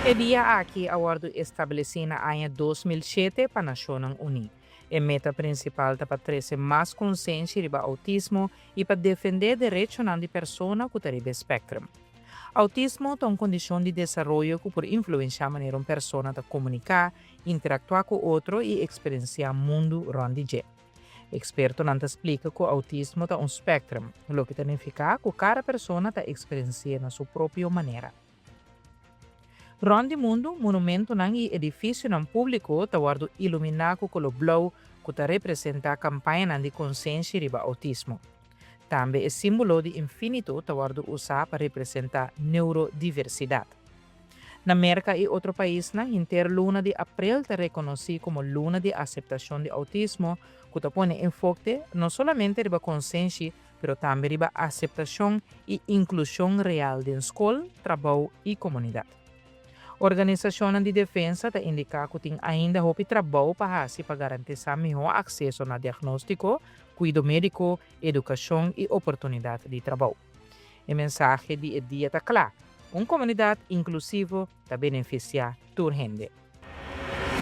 E dia aki a wòrdu establesí na aña 2007 pa Nashonnan Uní. E meta prinsipal ta pa trese mas konsenshi riba outismo i pa defendé derechonan di persona ku ta riba e spèktrum. Outismo ta un kondishon di desaroyo ku por influenshá manera un persona ta komuniká, interaktuá ku otro i eksperensiá mundu rònt di dje. Ekspertonan ta splika ku outismo ta un spèktrum, loke ta nifiká ku kada persona ta eksperensi'é na su propio manera. Rònt di mundu, monumentonan i edifisionan públiko ta wòrdu iluminá ku koló blou ku ta representá kampañanan di konsenshi riba outismo. Tambe e símbolo di infinito ta wòrdu usá pa representá neurodiversidat. Na Merka i otro paisnan, henter luna di aprel ta rekonosí komo Luna di Aseptashon di Outismo, ku ta pone enfokte no solamente riba konsenshi pero tambe riba aseptashon i inklushon real den skol, trabou i komunidat. Organisashonnan di defensa ta indiká ku tin ainda hopi trabou pa hasi pa garantisá mihó akseso na diagnóstiko, kuido médiko, edukashon i oportunidat di trabou. E mensahe di e dia ta kla, un komunidat inklusivo ta benefisiá tur hende.